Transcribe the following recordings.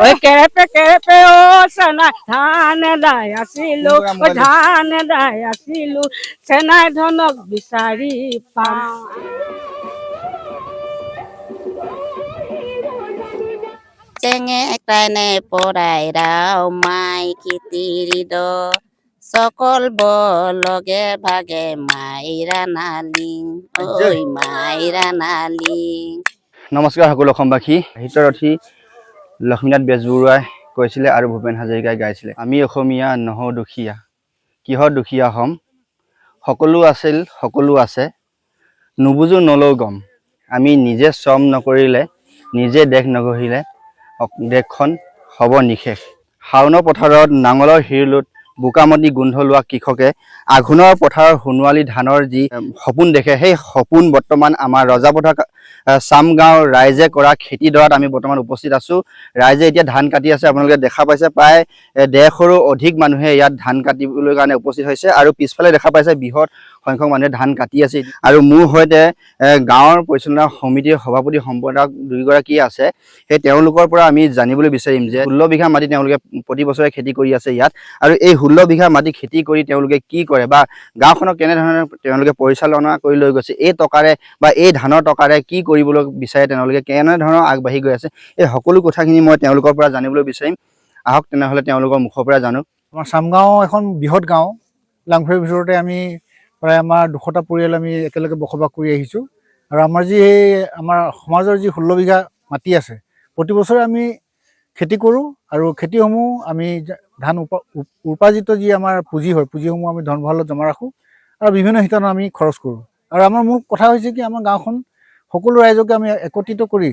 ঐ কেৰেপে কেৰেপে অ চেনাই ধান দাই আছিলো, ঐ ধান দাই আছিলো, চেনাই ধনক বিচাৰি পাওঁ। টেঙে টাইনে পৰাই ৰাও মাই খিতিৰিদ সকল লগে ভাগে মাইৰা নালিং, ঐ মাইৰা নালিং। নমস্কাৰ সকলো অসমবাসী। সাহিত্যৰথী লক্ষ্মীনাথ বেজবৰুৱাই কৈছিলে আৰু ভূপেন হাজৰিকাই গাইছিলে, আমি অসমীয়া নহওঁ দুখীয়া, কিহৰ দুখীয়া হ'ম, সকলো আছিল সকলো আছে, নুবুজো নলওঁ গম। আমি নিজে শ্ৰম নকৰিলে, নিজে দেশ নগঢ়িলে দেশখন হ'ব নিশেষ। শাওনৰ পথাৰত নাঙলৰ শিৰলোত বোকামাটি গোন্ধ লোৱা কৃষকে আঘোণৰ পথাৰৰ সোণোৱালী ধানৰ যি সপোন দেখে, সেই সপোন বৰ্তমান আমাৰ ৰজাপথাৰ চামগাঁৱৰ ৰাইজে কৰা খেতিডৰাত আমি বৰ্তমান উপস্থিত আছোঁ। ৰাইজে এতিয়া ধান কাটি আছে, আপোনালোকে দেখা পাইছে। প্ৰায় 150ৰো অধিক মানুহে ইয়াত ধান কাটিবলৈ কাৰণে উপস্থিত হৈছে আৰু পিছফালে দেখা পাইছে বৃহৎ সংখ্যক মানুহে ধান কাটি আছে। আৰু মোৰ সৈতে গাঁৱৰ পৰিচালনা সমিতিৰ সভাপতি সম্পাদক দুয়োগৰাকী আছে। সেই তেওঁলোকৰ পৰা আমি জানিবলৈ বিচাৰিম যে 16 বিঘা মাটি তেওঁলোকে প্ৰতি বছৰে খেতি কৰি আছে ইয়াত আৰু এই 16 বিঘা মাটি খেতি কৰি তেওঁলোকে কি কৰে বা গাঁওখনক কেনেধৰণে তেওঁলোকে পৰিচালনা কৰি লৈ গৈছে, এই টকাৰে বা এই ধানৰ টকাৰে কি কৰিবলৈ বিচাৰে, তেওঁলোকে কেনেধৰণৰ আগবাঢ়ি গৈ আছে, এই সকলো কথাখিনি মই তেওঁলোকৰ পৰা জানিবলৈ বিচাৰিম। আহক তেনেহ'লে তেওঁলোকৰ মুখৰ পৰা জানো। আমাৰ চামগাঁও এখন বৃহৎ গাঁও। লাংফেৰ ভিতৰতে আমি প্ৰায় আমাৰ 200টা পৰিয়াল আমি একেলগে বসবাস কৰি আহিছোঁ। আৰু আমাৰ যি এই আমাৰ সমাজৰ যি 16 বিঘা মাটি আছে, প্ৰতি বছৰে আমি খেতি কৰোঁ আৰু খেতিসমূহ আমি ধান উপাৰ্জিত যি আমাৰ পুঁজি হয়, পুঁজিসমূহ আমি ধন ভঁৰালত জমা ৰাখোঁ আৰু বিভিন্ন শিতানত আমি খৰচ কৰোঁ। আৰু আমাৰ মূল কথা হৈছে কি, আমাৰ গাঁওখন সকলো ৰাইজকে আমি একত্ৰিত কৰি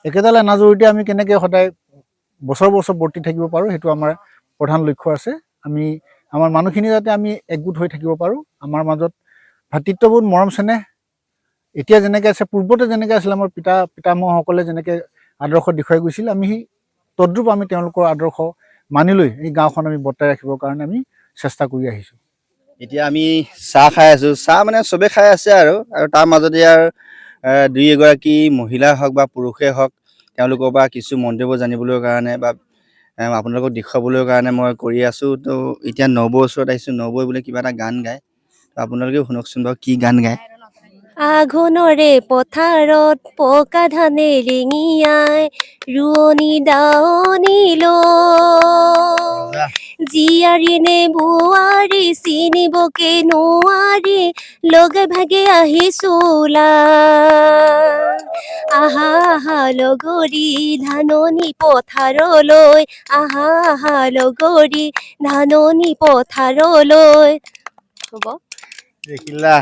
একেডাল এনাজৰীতে আমি কেনেকৈ সদায় বছৰ বছৰ বৰ্তি থাকিব পাৰোঁ, সেইটো আমাৰ প্ৰধান লক্ষ্য আছে। আমি আমাৰ মানুহখিনি যাতে আমি একগোট হৈ থাকিব পাৰোঁ, আমাৰ মাজত ভাতৃত্ববোধ, মৰম চেনেহ এতিয়া যেনেকৈ আছে, পূৰ্বতে যেনেকৈ আছিলে, আমাৰ পিতা পিতামহসকলে যেনেকৈ আদৰ্শ দেখুৱাই গৈছিল, আমি সেই তদ্ৰূপ আমি তেওঁলোকৰ আদৰ্শ মানি লৈ এই গাঁওখন আমি বৰ্তাই ৰাখিবৰ কাৰণে আমি চেষ্টা কৰি আহিছোঁ। এতিয়া আমি চাহ খাই আছোঁ। চাহ মানে চবে খাই আছে আৰু আৰু তাৰ মাজতে আৰু দুই এগৰাকী মহিলা হওক বা পুৰুষেই হওক, তেওঁলোকৰ পৰা কিছু মন্তব্য জানিবলৈ কাৰণে বা আপোনালোকক দেখুৱাবলৈ কাৰণে মই কৰি আছোঁ। তো এতিয়া নবৌৰ ওচৰত আহিছোঁ। নবৌই বোলে কিবা এটা গান গায়, তো আপোনালোকেও শুনকচোন বাৰু কি গান গায়। আঘোণৰে পথাৰত পকা ধানে ৰিঙিয়াই ৰোৱনী দাৱনী লৈ, জীয়াৰী নে বোৱাৰী চিনিবকে নোৱাৰি, লগে ভাগে আহিছো ওলাই। আহা আহা লগৰী ধাননি পথাৰলৈ, আহা আহা লগৰী ধাননি পথাৰলৈ। হ'ব। দেখিলা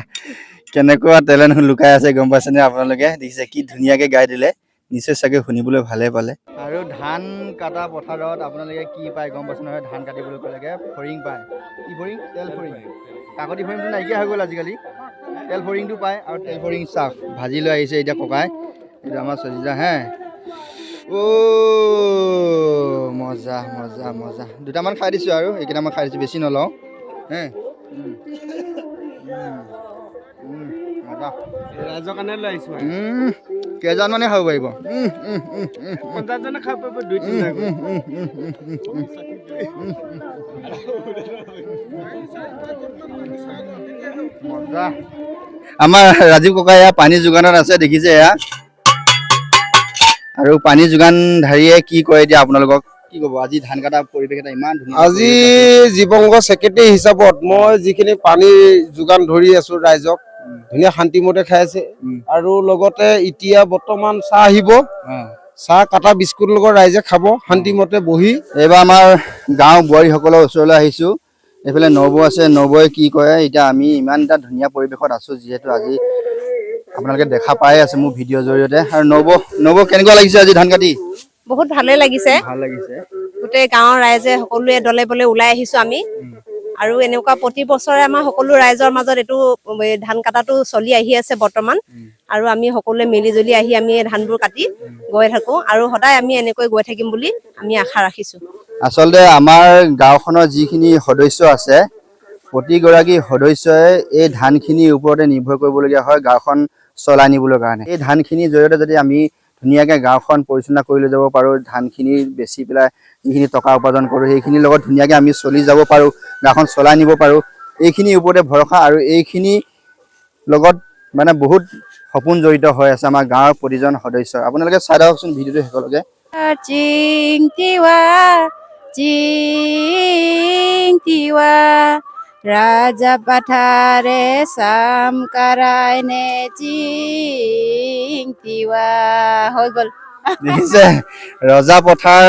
কেনেকুৱা টেলেণ্ট লুকাই আছে, গম পাইছেনে আপোনালোকে? দেখিছে কি ধুনীয়াকে গাই দিলে, নিশ্চয় চাগে শুনিবলৈ ভালে পালে। আৰু ধান কটা পথাৰত আপোনালোকে কি পায় গম পাইছে নহয়? ধান কাটিবলৈ গ'লেগে ফৰিং পায়। কি ফৰিং? তেল ফৰিং। কাকতি ফৰিংটো নাইকিয়া হৈ গ'ল আজিকালি, তেল ফৰিংটো পায়। আৰু তেল ফৰিং চাওক ভাজি লৈ আহিছে এতিয়া ককাই। এইটো আমাৰ চজিজা হে। অ' মজা মজা মজা, দুটামান খাই দিছোঁ আৰু এইকেইটামান খাই দিছোঁ, বেছি নলওঁ হে। মজা। ৰাইজৰ কাৰণে লৈ আহিছো। কেইজনমানে খাব পাৰিব। উম, উম, উম, উম, 50জনে খাব পাৰিব, দুই তিনিটা। উম, উম, উম, উম, উম, উম। মজা। আমাৰ ৰাজীৱ ককাই এয়া পানী যোগানত আছে, দেখিছে এয়া। আৰু পানী যোগানধাৰীয়ে কি কয় এতিয়া আপোনালোকক কি ক'ব? আজি ধান কটা পৰিৱেশ এটা ইমান ধুনীয়া আজি পৰিৱেশ আছে। জীৱংগ ছেক্ৰেটাৰী হিচাপত মই যিখিনি পানী যোগান ধৰি আছো ৰাইজক, ধুনীয়া শান্তিমতে খাই আছে। আৰু লগতে এতিয়া বৰ্তমান চাহ আহিব, চাহ কাটা বিস্কুট লগত ৰাইজে খাব শান্তিমতে বহি। এইবাৰ আমাৰ গাঁও বোৱাৰীসকলৰ ওচৰলৈ আহিছো। এইফালে নবৌ আছে, নবৌয়ে কি কয়। এতিয়া আমি ইমান এটা ধুনীয়া পৰিৱেশত আছো, যিহেতু আজি আপোনালোকে দেখা পাই আছে মোৰ ভিডিঅ'ৰ জৰিয়তে। আৰু নবৌ, নবৌ কেনেকুৱা লাগিছে আজি ধান কাটি? বহুত ভালে লাগিছে। ভাল লাগিছে। গোটেই গাঁৱৰ ৰাইজে সকলোৱে দলে বলে ওলাই আহিছো আমি। আৰু এনেকুৱা প্ৰতি বছৰে আমাৰ সকলো ৰাইজৰ মাজত এইটো ধান কটাটো চলি আহি আছে বৰ্তমান। আৰু আমি সকলোৱে মিলি জুলি আহি আমি এই ধানবোৰ কাটি গৈ থাকো আৰু সদায় আমি এনেকৈ গৈ থাকিম বুলি আমি আশা ৰাখিছো। আচলতে আমাৰ গাঁওখনৰ যিখিনি সদস্য আছে, প্ৰতিগৰাকী সদস্যই এই ধানখিনিৰ ওপৰতে নিৰ্ভৰ কৰিবলগীয়া হয় গাঁওখন চলাই নিবলৈ কাৰণে। এই ধানখিনিৰ জৰিয়তে যদি আমি ধুনীয়াকৈ গাঁওখন পৰিচালনা কৰি লৈ যাব পাৰোঁ। ধানখিনি বেচি পেলাই যিখিনি টকা উপাৰ্জন কৰোঁ, সেইখিনিৰ লগত ধুনীয়াকৈ আমি চলি যাব পাৰোঁ, গাঁওখন চলাই নিব পাৰোঁ। এইখিনিৰ ওপৰতে ভৰসা আৰু এইখিনি লগত মানে বহুত সপোন জড়িত হৈ আছে আমাৰ গাঁৱৰ প্ৰতিজন সদস্যৰ। আপোনালোকে চাই থাককচোন ভিডিঅ'টো শেষলৈকে। চিং তিৱা চিং তিৱা ৰাজা পাথাৰে চাম কাৰাইনে চিং তিৱা হৈ গ'ল। দেখিছে, ৰজা পথাৰ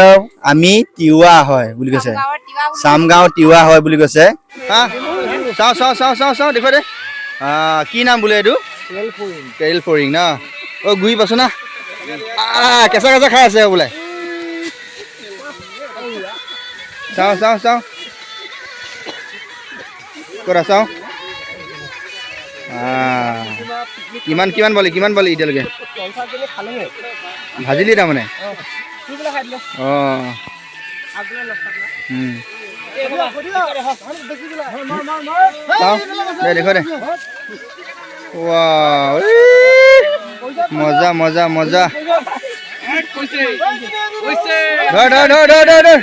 আমি তিৱা হয় বুলি কৈছে, চামগাঁও তিৱা হয় বুলি কৈছে। হা, চাওঁ চাওঁ চাওঁ চাওঁ চাওঁ, দেখুৱাই দে। কি নাম বোলে এইটো? কেৰেল ফৰিং ন? অ' গুৰি পাইছো না, কেঁচা কেঁচা খাই আছে বোলে। চাওঁ চাওঁ চাওঁ, ক'ত চাওঁ। কিমান কিমান পালি, কিমান পালি এতিয়ালৈকে? ভাজিলি তাৰমানে? অঁ, চাওঁ দে, দেখুৱাই দে। ৱাও, মজা মজা মজা। ধৰ ধৰ ধৰ ধৰ ধৰ ধৰ।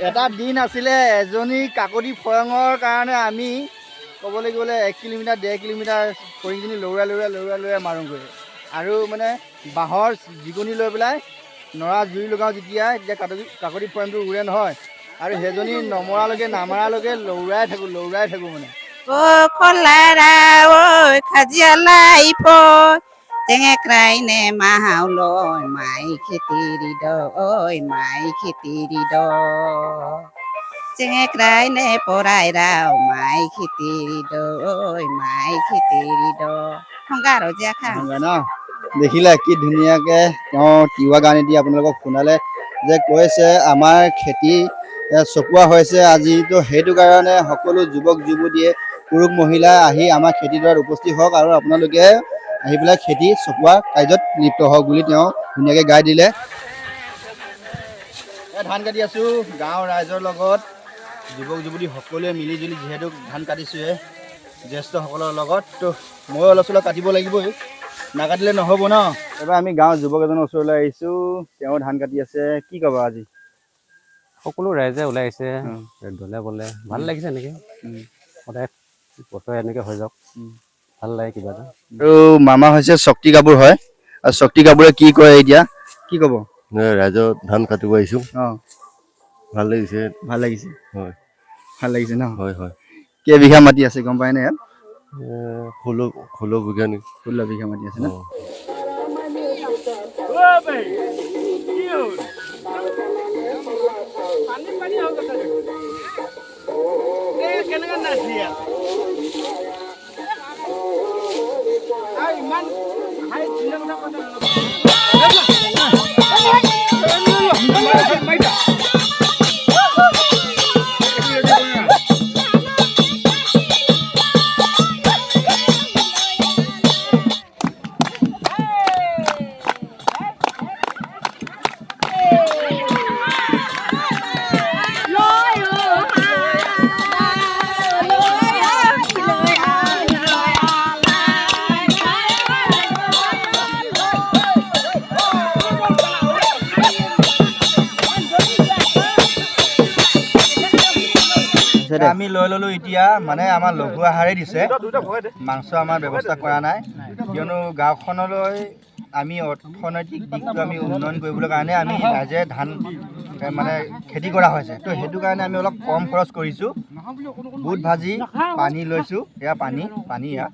এটা দিন আছিলে এজনী কাকতি ফৰঙৰ কাৰণে আমি ক'বলৈ গ'লে 1 কিলোমিটাৰ 1.5 কিলোমিটাৰ ফৰিংজনী লৌৰাই লৌৰাই লৌৰাই লৌৰাই মাৰোঁগৈ। আৰু মানে বাঁহৰ জিকনি লৈ পেলাই নৰা জুই লগাওঁ যেতিয়া, তেতিয়া কাকতি ফৰংটো উৰে নহয়, আৰু সেইজনী নমৰালৈকে নামাৰালৈকে লৌৰাই থাকোঁ, লৌৰাই থাকোঁ মানে। অ খলাৰা ঐ খাজিয়া লাইফ টেঙেক্ৰাইনে মাহাউলয় মাই খেতিৰি দৈ মাই খেতিৰি দ চেঙেক্ৰাইনে পৰাই ৰাও মাই খেতিৰি দৈ মাই খেতিৰি দ সংগাৰ জীয়া খা ন। দেখিলা কি ধুনীয়াকে তেওঁ তিৱা গান এটি আপোনালোকক শুনালে, যে কৈছে আমাৰ খেতি চপোৱা হৈছে আজি, তো সেইটো কাৰণে সকলো যুৱক যুৱতীয়ে পুৰুষ মহিলা আহি আমাৰ খেতিডৰাত উপস্থিত হওক আৰু আপোনালোকে আহি পেলাই খেতি চপোৱা কাৰ্যত লিপ্ত হওক বুলি তেওঁ ধুনীয়াকৈ গাই দিলে। ধান কাটি আছোঁ গাঁৱৰ ৰাইজৰ লগত, যুৱক যুৱতী সকলোৱে মিলি জুলি যিহেতু ধান কাটিছোঁৱে জ্যেষ্ঠসকলৰ লগত, তো ময়ো অলপ চলপ কাটিব লাগিবই, নাকাটিলে নহ'ব ন। এবাৰ আমি গাঁৱৰ যুৱক এজনৰ ওচৰলৈ আহিছোঁ, তেওঁ ধান কাটি আছে। কি ক'ব আজি? সকলো ৰাইজে ওলাই আহিছে দলে বলে, ভাল লাগিছে এনেকৈ, সদায় বতৰ এনেকৈ হৈ যাওক, ভাল লাগে কিবা এটা। আৰু মামা হৈছে শক্তি কাপোৰ হয়, আৰু শক্তি কাপোৰে কি কৰে এতিয়া, কি ক'ব? ৰাইজৰ ধান কাটিব আহিছোঁ, ভাল লাগিছে। ভাল লাগিছে, হয়, ভাল লাগিছে ন? হয় হয়। কেইবিঘা মাটি আছে গম পায়নে ইয়াত? 16 বিঘা নেকি? 16 বিঘা মাটি আছে ন? আমি লৈ ল'লোঁ এতিয়া, মানে আমাৰ লঘু আহাৰেই দিছে, মাংস আমাৰ ব্যৱস্থা কৰা নাই, কিয়নো গাঁওখনলৈ আমি অৰ্থনৈতিক দিশটো আমি উন্নয়ন কৰিবলৈ কাৰণে আমি ৰাইজে ধান মানে খেতি কৰা হৈছে, তো সেইটো কাৰণে আমি অলপ কম খৰচ কৰিছোঁ। বুট ভাজি পানী লৈছোঁ, এয়া পানী পানী এয়া।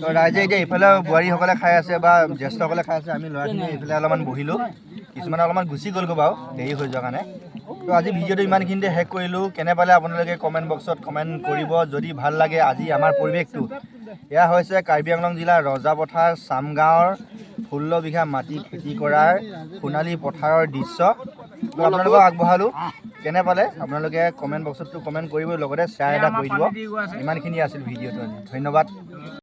তো ৰাইজে এতিয়া ইফালে বোৱাৰীসকলে খাই আছে বা জ্যেষ্ঠসকলে খাই আছে, আমি ল'ৰাখিনি এইফালে অলপমান বহিলোঁ, কিছুমানে অলপমান গুচি গ'লগৈ বাৰু দেৰি হৈ যোৱাৰ কাৰণে। তো আজি ভিডিঅ'টো ইমানখিনিতে শেষ কৰিলোঁ। কেনে পালে আপোনালোকে কমেণ্ট বক্সত কমেণ্ট কৰিব যদি ভাল লাগে। আজি আমাৰ পৰিৱেশটো এয়া হৈছে কাৰ্বি আংলং জিলাৰ ৰজাপথাৰ চামগাঁৱৰ 16 বিঘা মাটি খেতি কৰাৰ সোণালী পথাৰৰ দৃশ্য তো আপোনালোকক আগবঢ়ালোঁ। কেনে পালে আপোনালোকে কমেণ্ট বক্সতটো কমেণ্ট কৰিবই, লগতে শ্বেয়াৰ এটা কৰি দিব। ইমানখিনি আছিল ভিডিঅ'টো আজি, ধন্যবাদ।